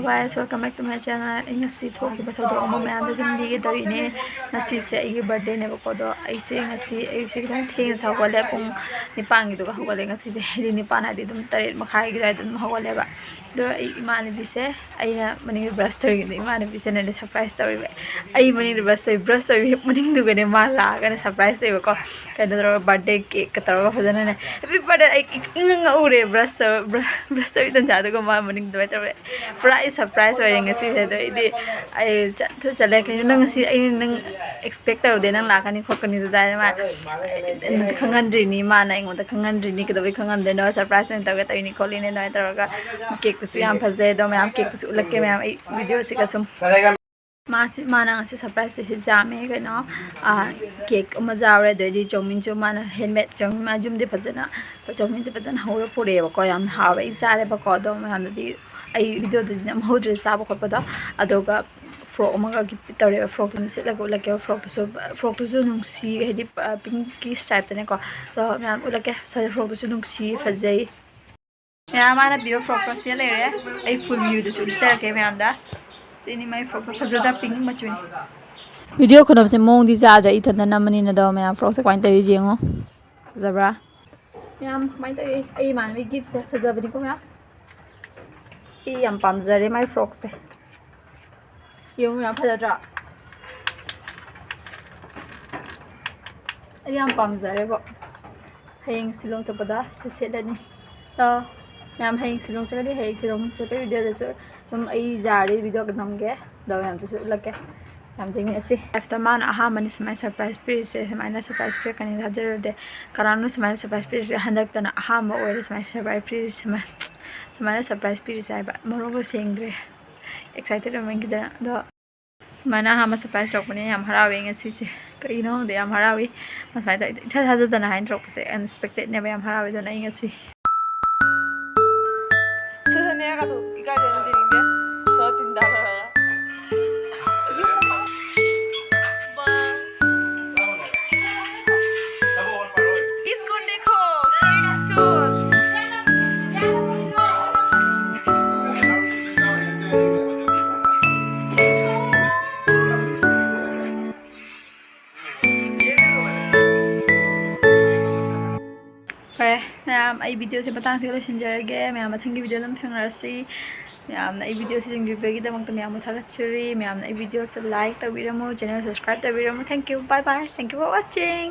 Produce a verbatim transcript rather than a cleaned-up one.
Guys, welcome back to my channel. ꯑꯩ ꯉꯁꯤ ꯊꯣꯛꯈꯤꯕ ꯊꯧꯗꯣꯛ ꯑꯃ ꯃꯌꯥꯝꯗ ꯑꯗꯨꯝ ꯂꯤꯒꯦ ꯇꯧꯔꯤꯅꯦ꯫ ꯉꯁꯤꯁꯦ ꯑꯩꯒꯤ birthdayꯅꯦꯕꯀꯣ, ꯑꯗꯣ ꯑꯩꯁꯦ ꯉꯁꯤ ꯑꯌꯨꯛꯁꯦ ꯈꯤꯇꯪ ꯊꯦꯡꯅꯁꯨ ꯍꯧꯒꯠꯂꯦ, ꯄꯨꯡ ꯅꯤꯄꯥꯟꯒꯤꯗꯨꯒ ꯍꯧꯒꯠꯂꯦ ꯉꯁꯤꯗꯤ꯫ ꯍꯥꯏꯗꯤ ꯅꯤꯄꯥꯟ ꯍꯥꯏꯗꯤ ꯑꯗꯨꯝ ꯇꯔꯦꯠ ꯃꯈꯥꯏꯒꯤ ꯑꯗꯨꯋꯥꯏꯗ ꯑꯗꯨꯝ ꯍꯧꯒꯠꯂꯦꯕ꯫ ꯑꯗꯣ ꯑꯩ ꯏꯃꯥꯟꯅꯕꯤꯁꯦ, ꯑꯩꯅ ꯃꯅꯤꯡꯒꯤ brush ꯇꯧꯔꯤꯉꯩꯗ ꯏꯃꯥꯟꯅꯕꯤꯁꯦ ꯑꯩꯉꯣꯟꯗ surprise ꯇꯧꯔꯤꯕ꯫ ꯑꯩ ꯃꯅꯤꯡꯗ brush ꯇꯧꯔꯤ, brush ꯇꯧꯔꯤ ꯍꯦꯛ ꯃꯅꯤꯡꯗꯨꯒꯅꯦ ꯃꯥ ꯂꯥꯛꯑꯒꯅꯦ surprise ꯇꯧꯕꯀꯣ꯫ ꯀꯩꯅꯣ ꯇꯧꯔꯒ, birthday cakeꯀ ꯇꯧꯔꯒ ꯐꯖꯅꯅꯦ, "Happy birthday!" ꯑꯩ ꯏꯪꯉ ꯉꯛꯎꯔꯦ, brush ꯇꯧ-, brush, brush ꯇꯧꯔꯤ ꯇꯟꯖꯥꯗꯨꯒ ꯃꯥ ꯃꯅꯤꯡꯗ ꯑꯗꯨꯃꯥꯏꯅ ꯇꯧꯔꯦ꯫ ꯄꯨꯔꯥ ꯑꯩ surprise ꯑꯣꯏꯔꯦ ꯉꯁꯤꯁꯦ꯫ ꯑꯗꯣ ꯑꯩꯗꯤ ꯑꯩ ꯆꯠꯁꯨ ꯆꯠꯂꯦ꯫ "ꯀꯩꯅꯣ ꯅꯪ ꯉꯁꯤ, ꯑꯩ ꯅꯪ expect ꯇꯧꯔꯨꯗꯦ, ꯅꯪ ꯂꯥꯛꯀꯅꯤ ꯈꯣꯠꯀꯅꯤ" ꯑꯗꯨꯗꯥꯏꯗ ꯃꯥ ꯈꯪꯍꯟꯗ꯭ꯔꯤꯅꯤ, ꯃꯥꯅ ꯑꯩꯉꯣꯟꯗ ꯈꯪꯍꯟꯗ꯭ꯔꯤꯅꯤ, ꯀꯩꯗꯧꯕꯩ ꯈꯪꯍꯟꯗꯣꯏꯅꯣ, surprise ꯑꯣꯏꯅ ꯇꯧꯒꯦ ꯇꯧꯔꯤꯅꯤ ꯈꯣꯠꯂꯤꯅꯤ ꯑꯗꯨꯃꯥꯏꯅ ꯇꯧꯔꯒ꯫ Cakeꯇꯨꯁꯨ ꯌꯥꯝ ꯐꯖꯩ꯫ ꯑꯗꯣ ꯃꯌꯥꯝ cakeꯇꯨꯁꯨ ꯎꯠꯂꯛꯀꯦ ꯃꯌꯥꯝ ꯑꯩ videoꯁꯤꯒ ꯁꯨꯝ꯫ ꯃꯥꯁꯤ, ꯃꯥꯅ ꯉꯁꯤ surpriseꯁꯦ ꯌꯥꯝꯃꯦ ꯀꯩꯅꯣ꯫ ꯑꯥ, cake ꯑꯃ ꯌꯥꯎꯔꯦ, ꯑꯗꯩꯗꯤ ꯆꯧꯃꯤꯟꯁꯨ ꯃꯥꯅ handmade ꯆꯧꯃꯤꯟ, ꯃꯥ ꯌꯨꯝꯗꯤ ꯐꯖꯅ ꯆꯧꯃꯤꯟꯁꯦ ꯐꯖꯅ ꯍꯧꯔ ꯄꯨꯔꯛꯑꯦꯕꯀꯣ꯫ ꯌꯥꯝ ꯍꯥꯎꯋꯦ, ꯑꯩ ꯆꯥꯔꯦꯕꯀꯣ꯫ ꯑꯗꯣ ꯃꯌꯥꯝꯗꯗꯤ ꯑꯩ videoꯗꯗꯤ ꯅꯝꯍꯧꯗ꯭ꯔꯦ ꯆꯥꯕ ꯈꯣꯠꯄꯗꯣ꯫ ꯑꯗꯨꯒ frock ꯑꯃꯒ gift ꯇꯧꯔꯦꯕ, frockꯇꯨ ꯁꯦꯠꯂꯒ ꯎꯠꯂꯛꯀꯦꯕ꯫ Frockꯇꯨꯁꯨ, frockꯇꯨꯁꯨ ꯅꯨꯡꯁꯤ, ꯍꯥꯏꯗꯤ, ꯑ, pinkꯀꯤ stripeꯇꯅꯦꯀꯣ꯫ ꯑꯗꯣ ꯃꯌꯥꯝ ꯎꯠꯂꯛꯀꯦ꯫ ꯐꯖ-, frockꯇꯨꯁꯨ ꯅꯨꯡꯁꯤ, ꯐꯖꯩ꯫ ꯃꯌꯥꯝ ꯃꯥꯅ ꯄꯤꯕ frockꯇꯣ ꯁꯦꯠ ꯂꯩꯔꯦ꯫ ꯑꯩ full viewꯗꯁꯨ ꯎꯠꯆꯔꯛꯀꯦ ꯃꯌꯥꯝꯗ꯫ ꯁꯤꯅꯤ ꯃꯥꯏ frockꯇꯣ, ꯐꯖꯗ꯭ꯔꯥ? Pink ꯃꯆꯨꯅꯤ꯫ Video ꯈꯨꯅꯞꯁꯦ ꯃꯑꯣꯡꯗꯤ ꯆꯥꯗ꯭ꯔꯦ, ꯏꯊꯟꯇ ꯅꯝꯕꯅꯤꯅ꯫ ꯑꯗꯣ ꯃꯌꯥꯝ frockꯁꯦ ꯀꯃꯥꯏꯅ ꯇꯧꯋꯤ ꯌꯦꯡꯉꯣ꯫ ꯐꯖꯕ꯭ꯔꯥ? ꯃꯌꯥꯝ ꯀꯃꯥꯏꯅ ꯇꯧꯋꯤ? ꯑꯩ ꯏꯃꯥꯟꯅꯕꯤ giftꯁꯦ ꯐꯖꯕꯅꯤꯀꯣ ꯃꯌꯥꯝ꯫ ꯑꯩ ꯌꯥꯝ ꯄꯥꯝꯖꯔꯦ ꯃꯥꯏ frockꯁꯦ꯫ ꯌꯦꯡꯉꯨ ꯃꯌꯥꯝ, ꯐꯖꯗ꯭ꯔꯥ? ꯑꯩ ꯌꯥꯝ ꯄꯥꯝꯖꯔꯦꯕꯣ꯫ ꯍꯌꯦꯡ ꯁꯤꯂꯣꯡ ꯆꯠꯄꯗ ꯁꯤ ꯁꯦꯠꯂꯅꯤ꯫ ꯑ, ꯃꯌꯥꯝ ꯍꯌꯦꯡ ꯁꯤꯂꯣꯡ ꯆꯠꯀꯅꯤ꯫ ꯍꯌꯦꯡ ꯁꯤꯂꯣꯡ ꯆꯠꯄꯒꯤ videoꯗꯁꯨ ꯑꯗꯨꯝ ꯑꯩ ꯌꯥꯔꯗꯤ video ꯅꯝꯒꯦ꯫ ꯑꯗꯣ ꯃꯌꯥꯝꯗꯁꯨ ꯎꯠꯂꯛꯀꯦ꯫ ꯌꯥꯝ ꯌꯦꯡꯃꯤꯟꯅꯁꯤ꯫ Lifeꯇ ꯃꯥꯅ ꯑꯍꯥꯟꯕꯅꯤ ꯁꯨꯃꯥꯏꯅ surprise ꯄꯤꯔꯤꯁꯦ꯫ ꯁꯨꯃꯥꯏꯅ surprise ꯄꯤꯔꯛꯀꯅꯤ ꯊꯥꯖꯔꯨꯗꯦ꯫ ꯀꯅꯥꯅꯣ ꯁꯨꯃꯥꯏꯅ surprise ꯄꯤꯔꯤꯁꯦ? ꯍꯟꯗꯛꯇꯅ ꯑꯍꯥꯟꯕ ꯑꯣꯏꯔꯦ ꯁꯨꯃꯥꯏꯅ surprise ꯄꯤꯔꯤꯁꯦ꯫ ꯁꯨꯃꯥꯏꯅ, ꯁꯨꯃꯥꯏꯅ surprise ꯄꯤꯔꯤꯁꯦ ꯍꯥꯏꯕ꯫ ꯃꯔꯣꯟꯒ ꯁꯦꯡꯗ꯭ꯔꯦ꯫ Excited ꯑꯣꯏꯃꯟꯈꯤꯗꯅ꯫ ꯑꯗꯣ ꯁꯨꯃꯥꯏꯅ ꯑꯍꯥꯟꯕ surprise ꯇꯧꯔꯛꯄꯅꯦ꯫ ꯌꯥꯝ ꯍꯔꯥꯎꯋꯦ ꯉꯁꯤꯁꯦ꯫ ꯀꯩꯒꯤꯅꯣ ꯈꯪꯗꯦ, ꯌꯥꯝ ꯍꯔꯥꯎꯋꯤ꯫ ꯁꯨꯃꯥꯏꯅ ꯇꯧ-, ꯏꯊꯥ ꯊꯥꯖꯗꯅ ꯍꯥꯏꯅ ꯇꯧꯔꯛꯄꯁꯦ unexpectedꯅꯦꯕ꯫ ꯌꯥꯝ ꯍꯔꯥꯎꯋꯦ ꯑꯗꯨꯅ ꯑꯩ ꯉꯁꯤ꯫ ꯁꯦ, ꯁꯦ, ꯅꯦ, ꯀꯥꯊꯣꯛ-, ꯏꯀꯥꯏꯗꯅ ꯌꯦꯡꯅꯤꯡꯗꯦ꯫ ꯁꯣ ꯇꯤꯟꯗꯥ ꯂꯣꯏꯔꯒ꯫ इसको देखो, एक चोर। ꯐꯔꯦ ꯃꯌꯥꯝ, ꯑꯩ videoꯁꯦ ꯃꯇꯥꯡꯁꯤꯗ ꯂꯣꯏꯁꯤꯟꯖꯔꯒꯦ꯫ ꯃꯌꯥꯝ ꯃꯊꯪꯒꯤ video ꯑꯗꯨꯝ ꯊꯦꯡꯅꯔꯁꯤ꯫ ꯃꯌꯥꯝꯅ ꯑꯩ videoꯁꯦ ꯌꯦꯡꯕꯤꯕꯒꯤꯗꯃꯛꯇ ꯃꯌꯥꯝꯕꯨ ꯊꯥꯒꯠꯆꯔꯤ꯫ ꯃꯌꯥꯝꯅ ꯑꯩ videoꯁꯦ like ꯇꯧꯕꯤꯔꯝꯃꯨ, channel subscribe ꯇꯧꯕꯤꯔꯝꯃꯨ꯫ Thank you, bye bye, thank you for watching.